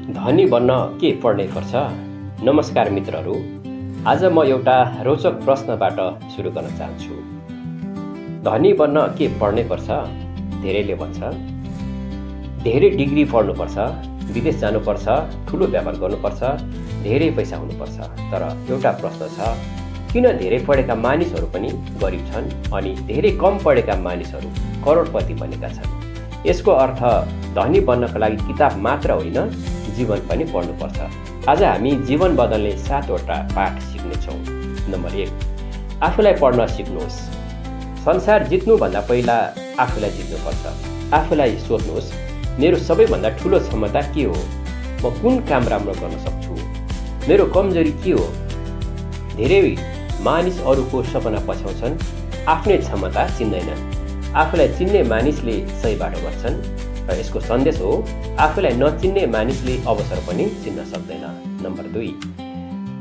धनी बन्न के पढ्नै पर्छ? नमस्कार मित्रहरू। आज म एउटा रोचक प्रश्नबाट सुरु गर्न चाहन्छु। धनी बन्न के पढ्नै पर्छ? धेरैले भन्छ धेरै डिग्री पढ्नुपर्छ, विदेश जानुपर्छ, ठुलो व्यापार गर्नुपर्छ, धेरै पैसा हुनुपर्छ। तर एउटा प्रश्न छ, किन धेरै पढेका मानिसहरू पनि गरिब छन् अनि धेरै कम पढेका मानिसहरू करोडपति बनेका छन्? यसको अर्थ धनी बन्नका लागि किताब मात्र होइन, जीवन पनि पढ्नुपर्छ। आज हामी जीवन बदल्ने 7वटा पाठ सिक्नेछौँ। नम्बर 1, आफूलाई पढ्न सिक्नुहोस्। संसार जित्नुभन्दा पहिला आफूलाई जित्नुपर्छ। आफूलाई सोध्नुहोस्, मेरो सबैभन्दा ठुलो क्षमता के हो? म कुन काम राम्रो गर्न सक्छु? मेरो कमजोरी के हो? धेरै मानिस अरूको सपना पछ्याउँछन्, आफ्नै क्षमता चिन्दैनन्। आफूलाई चिन्ने मानिसले सही बाटो गर्छन् र यसको सन्देश हो, आफूलाई नचिन्ने मानिसले अवसर पनि चिन्न सक्दैन। नम्बर 2,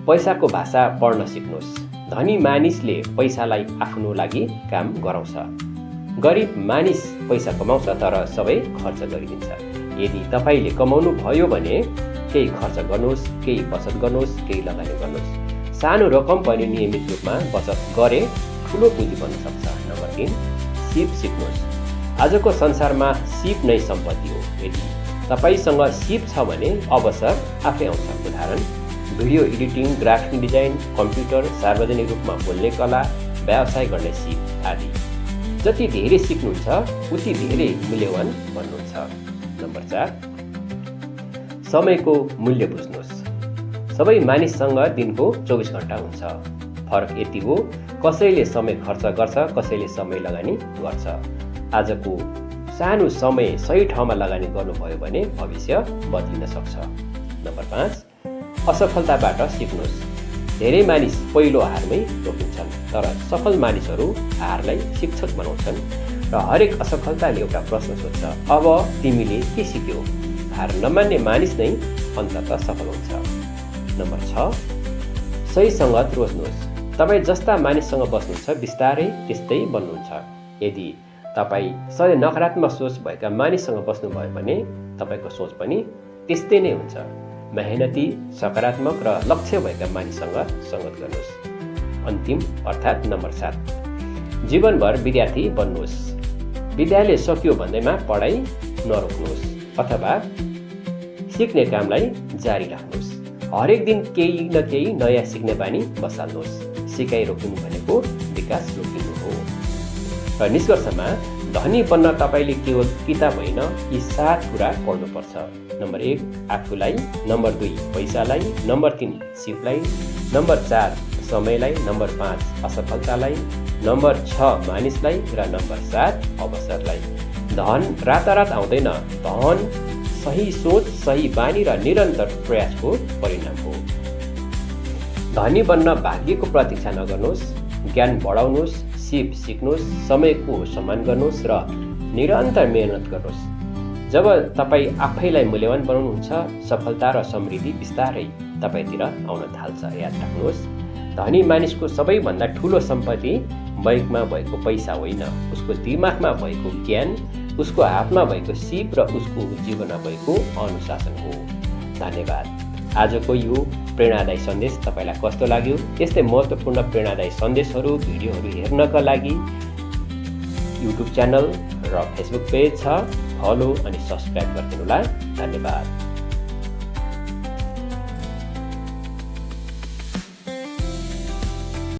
पैसाको भाषा पढ्न सिक्नुहोस्। धनी मानिसले पैसालाई आफ्नो लागि काम गराउँछ। गरिब मानिस पैसा कमाउँछ तर सबै खर्च गरिदिन्छ। यदि तपाईँले कमाउनु भयो भने केही खर्च गर्नुहोस्, केही बचत गर्नुहोस्, केही लगानी गर्नुहोस्। सानो रकम पनि नियमित रूपमा बचत गरे ठुलो पुँजी बन्न सक्छ। नम्बर 3, सिप सिक्नुहोस्। आजको संसारमा सिप नै सम्पत्ति हो। यदि तपाईँसँग सिप छ भने अवसर आफै आउँछ। उदाहरण, video editing, graphic design, computer, सार्वजनिक रूपमा बोल्ने कला, व्यवसाय गर्ने सिप आदि। जति धेरै सिक्नुहुन्छ उति धेरै मूल्यवान बन्नुहुन्छ। नम्बर 4, समयको मूल्य बुझ्नुहोस्। सबै मानिससँग दिनको 24 घण्टा हुन्छ। फरक यति हो, कसैले समय खर्च गर्छ, कसैले समय लगानी गर्छ। आजको सानो समय सही ठाउँमा लगानी गर्नुभयो भने भविष्य बदलिन सक्छ। नम्बर 5, असफलताबाट सिक्नुहोस्। धेरै मानिस पहिलो हारमै रोकिन्छन्, तर सफल मानिसहरू हारलाई शिक्षक बनाउँछन् र हरेक असफलताले एउटा प्रश्न सोध्छ, अब तिमीले के सिक्यौ? हार नमान्ने मानिस नै अन्ततः सफल हुन्छ। नम्बर 6, सही सङ्गत रोज्नुहोस्। तपाईँ जस्ता मानिससँग बस्नुहुन्छ बिस्तारै त्यस्तै बन्नुहुन्छ। यदि तपाईँ सधैँ नकारात्मक सोच भएका मानिससँग बस्नुभयो भने तपाईँको सोच पनि त्यस्तै नै हुन्छ। मेहनती, सकारात्मक र लक्ष्य भएका मानिससँग सङ्गत गर्नुहोस्। अन्तिम अर्थात् नम्बर 7, जीवनभर विद्यार्थी बन्नुहोस्। विद्यालय सकियो भन्दैमा पढाइ नरोक्नुहोस् अथवा सिक्ने कामलाई जारी राख्नुहोस्। हरेक दिन केही न केही नयाँ सिक्ने बानी बसाल्नुहोस्। सिकाइ रोकिनु भनेको विकास रोकिनु हो। र निष्कर्षमा धनी बन्न तपाईँले केवल किताब होइन, यी 7 कुरा पढ्नुपर्छ। नम्बर 1, आफूलाई। नम्बर 2, पैसालाई। नम्बर 3, सिपलाई। नम्बर 4, समयलाई। नम्बर 5, असफलतालाई। नम्बर 6, मानिसलाई। र नम्बर 7, अवसरलाई। धन रातारात आउँदैन। धन सही सोच, सही बानी र निरन्तर प्रयासको परिणाम हो। धनी बन्न भाग्यको प्रतीक्षा नगर्नुहोस्, ज्ञान बढाउनुहोस्, सिप सिक्नुहोस्, समयको सम्मान गर्नुहोस् र निरन्तर मेहनत गर्नुहोस्। जब तपाईँ आफैलाई मूल्यवान बनाउनुहुन्छ, सफलता र समृद्धि बिस्तारै तपाईँतिर आउन थाल्छ। याद राख्नुहोस्, धनी मानिसको सबैभन्दा ठुलो सम्पत्ति बैङ्कमा भएको पैसा होइन, उसको दिमागमा भएको ज्ञान, उसको हातमा भएको सिप र उसको जीवनमा भएको अनुशासन हो। धन्यवाद। आजको यो प्रेरणादायी सन्देश तपाईँलाई कस्तो लाग्यो? यस्तै महत्त्वपूर्ण प्रेरणादायी सन्देशहरू, भिडियोहरू हेर्नका लागि युट्युब च्यानल र फेसबुक पेज छ, फलो अनि सब्सक्राइब गरिदिनुहोला। धन्यवाद।